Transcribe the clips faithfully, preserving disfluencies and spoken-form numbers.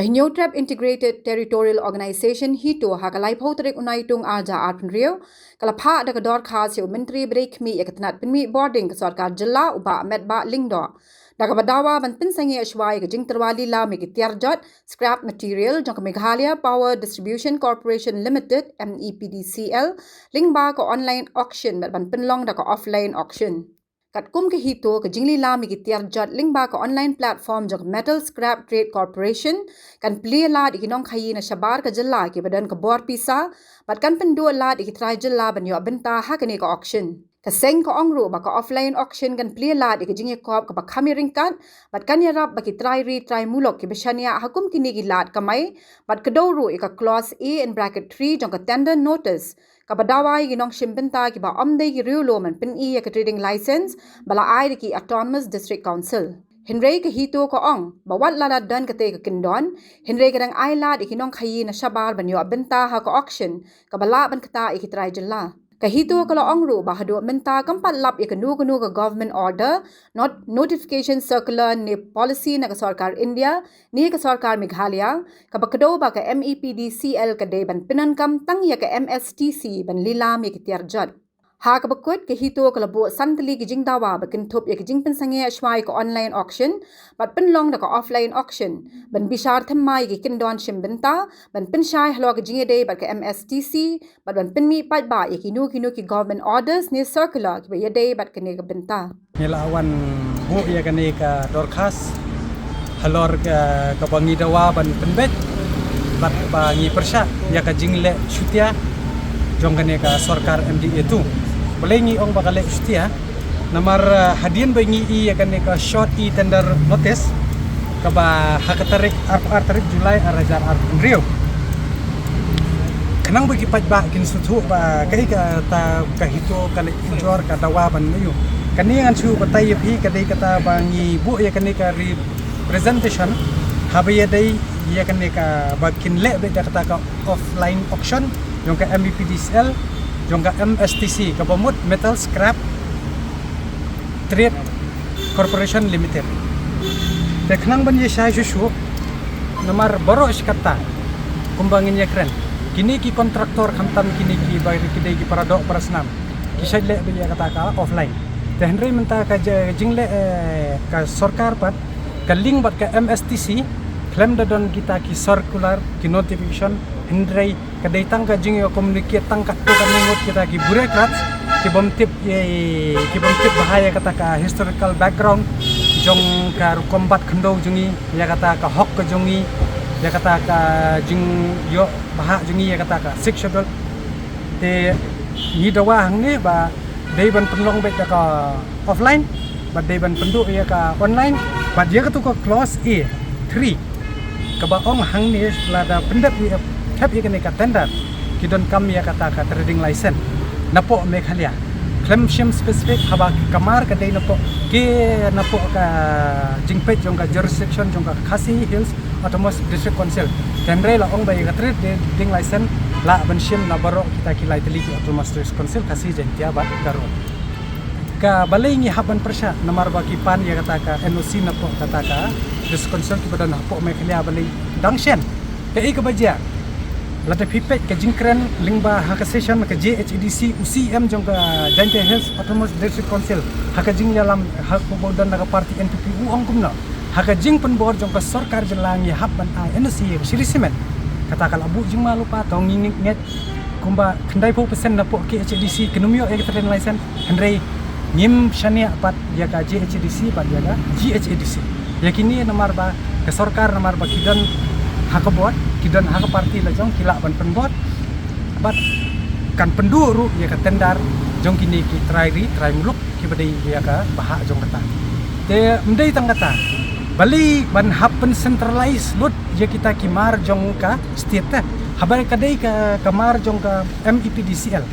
Hynñiewtrep Integrated Territorial Organization HITO ha ka laiphew tarik u Naitung arhajar arphew hynriew ka la phah da ka dorkhas ïa u Myntri ba dei khmih ïa ka tnat pynmih bording ka sorkar jylla u Bah Metbah Lyngdoh da kaba dawa ban pynsangeh shwa ïa ka jingtyrwa lilam ïa ki tiar jot, scrap material, jong ka Meghalaya Power Distribution Corporation Limited, MEPDCL, lyngba ka online auction bad ban pynlong da ka offline auction. Katkum ka HITO, ka jinglilam ïa ki tiar jot lyngba ka online platform jong ka Metal Scrap Trade Corporation kan plie lad ïa ki nongkhaïi na shabar ka jylla kiba don ka bor pisa bad kan pynduh lad ïa ki trai jylla ban ïoh bynta ha kane ka auction. Ka seng ka ong ruh ba ka offline auction kan plie lad ïa ka jingïakop kaba kham ïaryngkat bad kan ïarap ba ki trai ri trai muluk kiba shaniah ha kum kine ki lad kamai bad kdew ruh ïa ka clause A in bracket three jong ka tender notice kaba dawa ïa ki nongshim bynta kiba ym dei ki riewlum ban pyni ïa ka trading license ba la ai da ki Autonomous District Council. Hynrei ka HITO ka ong ba wat lada don katei ka kyndon, hynrei ka dang ai lad ïa ki nongkhaïi na shabar ban ïoh bynta ha ka auction kaba lah ban ktah ïa ki trai jylla. Ka HITO ka la ong ruh ba haduh mynta kam pat lap ïa kano kano ka government order, not notification circular ne policy na ka sorkar India ne ka sorkar Meghalaya kaba kdew ba ka MEPDCL ka dei ban pyndonkam tang ïa ka MSTC ban lilam ïa ki tiar jot. Ha kaba kut, ka HITO ka la buh san tylli ki jingdawa ba kynthup ïa ka jingpynsangeh shwa ïa ka online auction bad pynlong da ka offline auction, ban bishar thymmai ïa ki kyndon shim bynta, ban pynshai halor ka jingïadei bad ka MSTC bad ban pynmih paidbah ïa kino kino ki government orders ne circular kiba ïadei bad kane ka bynta. Ngi la wan buh ïa kane ka dorkhas halor ka, kaba ngi dawa ban pynbeit bad ba ngi pyrshah ïa ka jingleh shutia jong kane ka sorkar MDA two. Balei ngi ong ba ka leh shutia? Namar, eh, hadien ba ngi i ïa kane ka short e-tender notice kaba ha ka tarik arphew ar tarik July arhajar arphew hynriew. Khnang ba ki paidbah kin sngewthuh ba kaei kata ka HITO ka leh pujor ka dawa ban ïoh. Kane ngan shu batai ïa phi ka dei kata ba ngi buh ïa kane ka representation haba ïadei ïa kane kaba kin leh beit da kata ka offline auction jong ka MEPDCL jong ka MSTC kaba mut Metal Scrap Trade Corporation Limited. Te khnang ban ïa shai shuh shuh, namar baroh shi katta kumba ngin ïa kren, kine ki contractor khamtam kine kiba ki dei ki para doh para snam ki shait leh beit ïa kata ka offline. Te hynrei mynta ka ji-, jingleh, eh, ka sorkar pat ka link bad ka MSTC, khlem da don kita ki circular, ki notification, hynrei ka dei tang ka jingïa communicate tang katto katne ngut kita ki bureaucrats ki bym tip, eh, ki bym tip bha ïa kata ka historical background jong ka rukom bat khyndew jong ngi, ïa kata ka hok ka jong ngi, ïa kata ka jingïoh bha jong ngi, ïa kata ka Sixth Schedule. Te ngi dawa hangne ba dei ban pynlong beit da ka offline bad dei ban pynduh ïa ka online bad ïa katu ka clause A three kaba ong hangne lada pyndep ïa, thep ïa kane ka tender ki donkam ïa kata ka trading license napoh Meghalaya. Khlem shim specific haba ka mar ka dei napoh, ki napoh ka jingpeit jong ka jurisdiction jong ka Khasi Hills Autonomous District Council. Hynrei la ong ba ïa ka trading license lah ban shim na baroh kita ki lai tylli ki Autonomous District Council, Khasi, Jaintia bad Garo. Ka balei ngi hap ban pyrshah, namar ba ki pan ïa kata ka NOC napoh kata ka District Council kiba don hapoh Meghalaya, balei dang shen. Kaei kaba jia? Lada phi peit ka jingkren lyngba ha ka session ka JHADC, u CEM jong ka Jaintia Hills Autonomous District Council ha ka jingïalam ha kaba u don na ka party NPP u ong kumno? Ha ka jingpynbor jong ka sorkar jylla ngi hap ban ai NOC ïa ka Shree Cement. Kata ka la buh jingma lypa, to ngi ngeit kumba khyndaiphew percent napoh KHADC kin ym ïoh ïa ka trading license, hynrei ngim shaniah pat ïa ka JHADC bad ïa ka GHADC. Ïa kine namar ba ka sorkar, namar ba ki don ha ka bor, ki don ha ka party la jong, ki lah ban pynbor bad kan pynduh ruh ïa ka tender jong kine ki trai ri trai muluk kiba dei ïa ka bhah jong kata. Te ym dei tang kata, balei ban hap pyn centralize lut ïa kita ki mar jong ka state te, haba ka dei ka, ka mar jong ka MEPDCL.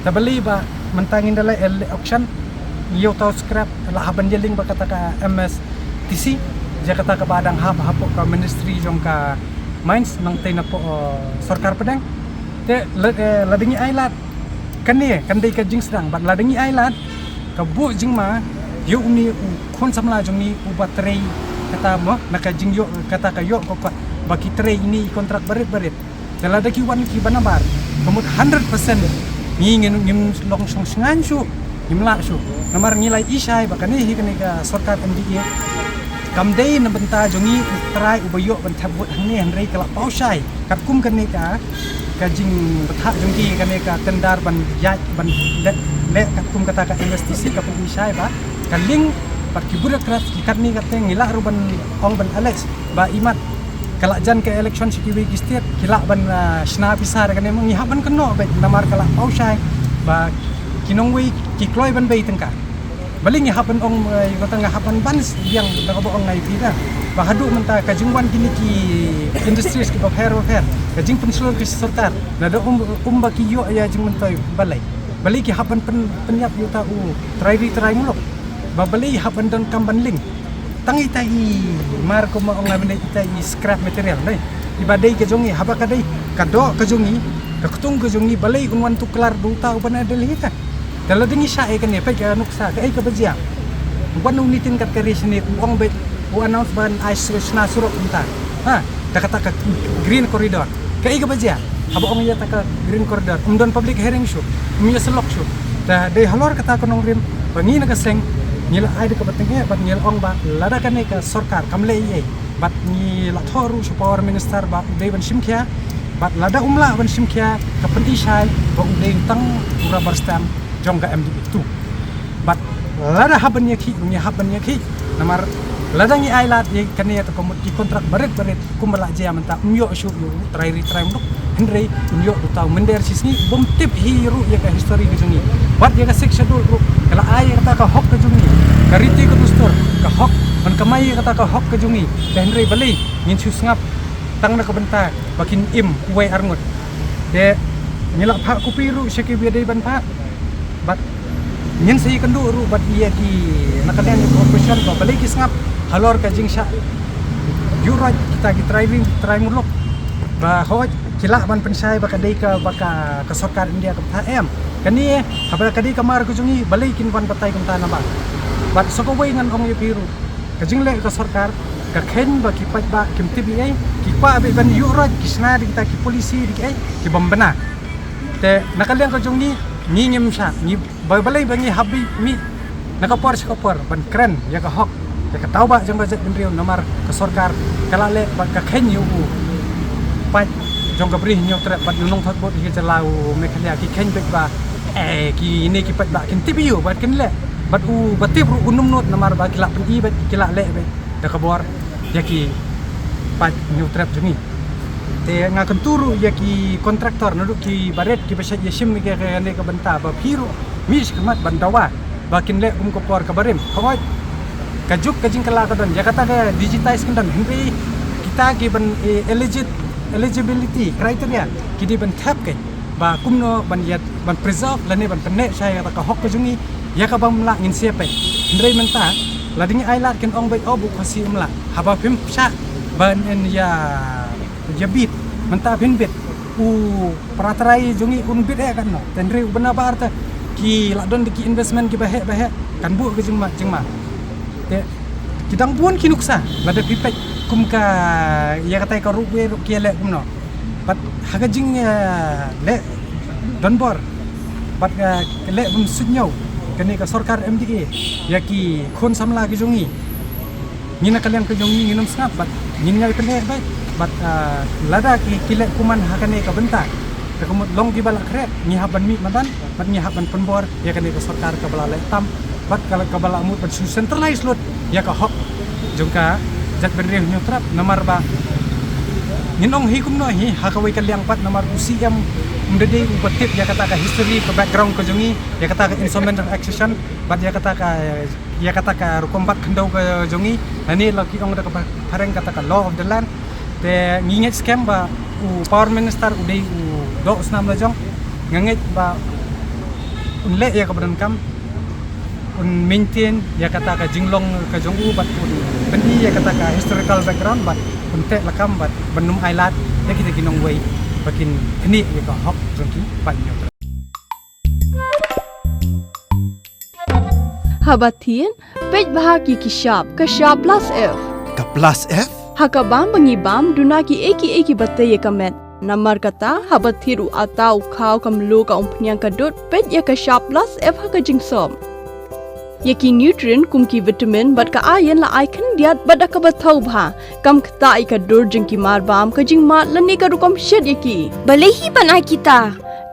Te balei ba mynta ngin da leh, eh, auction, ïa uta u scrap la hap ban ïa link bad kata ka MSTC, ïa kata kaba dang hap hapoh ka ministry jong ka mines nangtei napoh, eh, sorkar pdeng. Te la, eh, lada ngi ai lad, kane kan dei ka jingsdang, bad lada ngi ai lad, ka buh jingma ïa une u khun samla jong ngi uba trei kata mo, na ka jingïoh kata ka ïoh ka kot. ba ki trei ine i kontrak barit barit. Te lada ki wan ki ba nabar, ka mut hundred percent ngi ngin, ngim long shong shngain shuh, ngim lah shuh. Namar ngi la i shai ba kane hi kane ka sorkar M D A kam dei na bynta jong ngi u trai uba ïoh ban thep vote hangne, hynrei ka la paw shai katkum kane ka, ka jingbthah jong ki, kane ka tender ban ïaid ban leh, leh katkum kata ka M S T C, ka pyn-i shai ba ka link bad ki bureaucrat ki katne katte. Ngi lah ruh ban ong ban allege ba imat ka la jan ka election sha kiwei ki state, ki lah ban, ah, shna pisa da kane. Ngi hap ban kynnoh beit namar ka la paw shai ba ki nongwei ki kloi ban bei tyngka. Balei ngi hap ban ong, eh, ïa kata, nga hap ban ban biang da kaba ong ngai phi da ba haduh mynta ka jingwan kine ki industries kiba pher ba pher, ka jingpynshlur ki sorkar, lada um, um ba ki ïoh ïa jingmyntoi, balei, balei ki hap ban pyn, pynïap ïa uta u trai ri trai muluk? Ba balei hap ban donkam ban link? Tang ita i, mar kumba ong ngai mynta, ita i scrap material, dei, iba dei ka jong ngi, haba ka dei ka doh ka jong ngi, ka ktung ka jong ngi, balei un wan tuklar da uta uba na Delhi ka? Te lada ngi shah ïa kane, peit ka nuksa, kaei kaba jia? Wan u Nitin Gadkari shane, u ong beit, u announce ban ai shna surok mynta, ha, da kata ka green corridor. Kaei kaba jia? Haba ong ïa kata ka green corridor, um don public hearing shuh, um ïasyllok shuh. Te dei halor kata ka nongrim ba ngi na ka seng ngi la ai da kaba tyngeh bad ngi la ong ba lada kane ka sorkar kam leh ei ei, bad ngi la thoh ruh sha Power Minister ba u dei ban shim khia, bad lada um lah ban shim khia, ka pyn-i shai ba u dei tang u rubber stamp jong ka M D A tu. Bad lada hap ban ïakhih, ngi hap ban ïakhih. Namar lada ngi ai lad ïa kane, ïa kata ka mut ki kontrak barit barit kumba la jia mynta, um ïoh shuh ïa u trai ri trai muluk, hynrei un ïoh da uta u mynder shisngi bym tip hi ruh ïa ka history ka jong ngi. Bad ïa ka Sixth Schedule ruh ka la ai ïa kata ka hok ka jong ngi, ka riti ka dustur, ka hok ban kamai ïa kata ka hok ka jong ngi. Te hynrei balei ngin shu sngap tang na ka bynta ba kin im uwei arngut? Te ngi la phah copy ruh sha kiba dei ban phah. Bad ngin sa ïakynduh ruh bad ïa ki na ka liang ka opposition ba balei ki sngap halor ka jingshah ïuhroit kita ki trai ri trai muluk, ba hooid ki lah ban pynshai ba ka dei kaba ka, ka sorkar India ka bthah, em. Kane haba ka dei ka mar ka jong ngi, balei kin wan batai kumta naba? Bad sa kawei ngan ong ïa phi ruh, ka jingleh ka sorkar ka kheiñ ba ki paidbah kim tip ei ei, ki kwah beit ban ïuhroit, ki shna da kita ki policy da kiei ki bym bna. Te na ka liang ka jong ngi, ngi ngim shah, ngi ba balei ba ngi hap beit mih na ka por sha ka por ban kren ïa ka hok, ïa ka tawbah jong ka jaitbynriew, namar ka sorkar ka la leh bad ka kheiñ ïa u paid jong ka Bri Hynñiewtrep bad u nongthot vote hi jylla u Meghalaya, ki kheiñ beit ba, eh, kine ki paidbah kin tip ïa u bad kin leh. Bad u ba tip ruh un ym nud namar ba ki la pyni beit, ki la leh beit da ka bor ïa ki paid Hynñiewtrep jong ngi. Te nga kyntu ruh ïa ki contractor naduh ki barit kiba shait ïashim ïa kane ka bynta ba phi ruh mih shakhmat ban dawa ba kin leh kum ka por kaba rim. Hooid, ka juk ka jingkylla ka don, ïa kata ka digitize kan don, hynrei kita ki ban, eh, eligit-, eligibility criteria ki dei ban thep kein ba kumno ban ïa, ban preserve lane ban pynneh shai ïa kata ka hok ka jong ngi, ïa kaba ym lah ngin sa peit. Hynrei mynta lada ngi ai lad kin ong beit, oh, u Khasi um lah. Haba phim shah ban ïa, ïa bit, mynta phin bit, u para trai jong ngi un bit eh katno? Te hynrei u ba nabar te ki la don da ki investment kiba heh ba heh, kan buh ka jingma jingma. Te ki dang bun ki nuksa, lada phi peit kum ka ïa katai ka ropeway ruh ki ïaleh kumno. Bad ha ka jing, eh, leh donbor bad, eh, ka leh bym suidñiew kane ka sorkar M D A ïa ki khun samla ki jong ngi, ngi na ka liang ka jong ngi ngin ym sngap bad ngin ïai pynneh beit. Bad, ah, lada ki, ki leh kuman ha kane ka bynta, te ka mut long kiba la khreh, ngi hap ban mih madan bad ngi hap ban pynbor ïa kane ka sorkar kaba la leh tam bad ka, kaba la mut ban shu centralize lut ïa ka hok jong ka jaitbynriew Hynñiewtrep. Namar ba ngin ong hi kumno hi, ha kawei ka liang pat namar u C M um da dei uba tip ïa kata ka history, ka background ka jong ngi, ïa kata ka instrument of accession bad ïa kata ka, ïa kata ka rukom bat khyndew ka jong ngi, lane la ki ong da ka phareng kata ka law of the land. Te ngi ngeit skhem ba u Power Minister u dei u doh u snam la jong. Nga ngeit ba un leh ïa kaba donkam, un maintain ïa kata ka jinglong ka jong u bad un pyni ïa kata ka historical background bad un teh lakam bad ban ym ailad ïa kita ki nongwei ba kin knieh ïa ka hok jong ki paid Hynñiewtrep. Haba thied, peit bha ki ki shap, ka shap plus F. Ka plus F? Ha ka bam ba ngi bam, duna kiei kiei kiba tei ïa ka met. Namar kata, haba thied u atta, u khaw, ka mluh, ka umphniang, ka dud, peit ïa ka Shap Plus F ha ka jingsop. Ïa ki nutrient kum ki vitamin bad ka iron la ai khyndiat bad da kaba thaw bha. Kam ktah ïa ka dur jong ki mar bam, ka jingmad lane ka rukom shet ïa ki. Balei hi ban ai kita?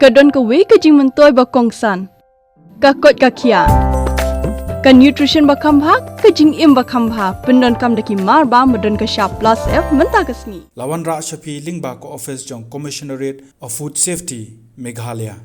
Ka don kawei ka jingmyntoi ba kongsan. Ka koit ka khiah. Ka nutrition ba kham bha, ka jingim ba kham bha. Pyndonkam da ki mar bam ba don ka Shap Plus F mynta ka sngi. La wanrah sha phi lyngba ka office jong Commissionerate of Food Safety, Meghalaya.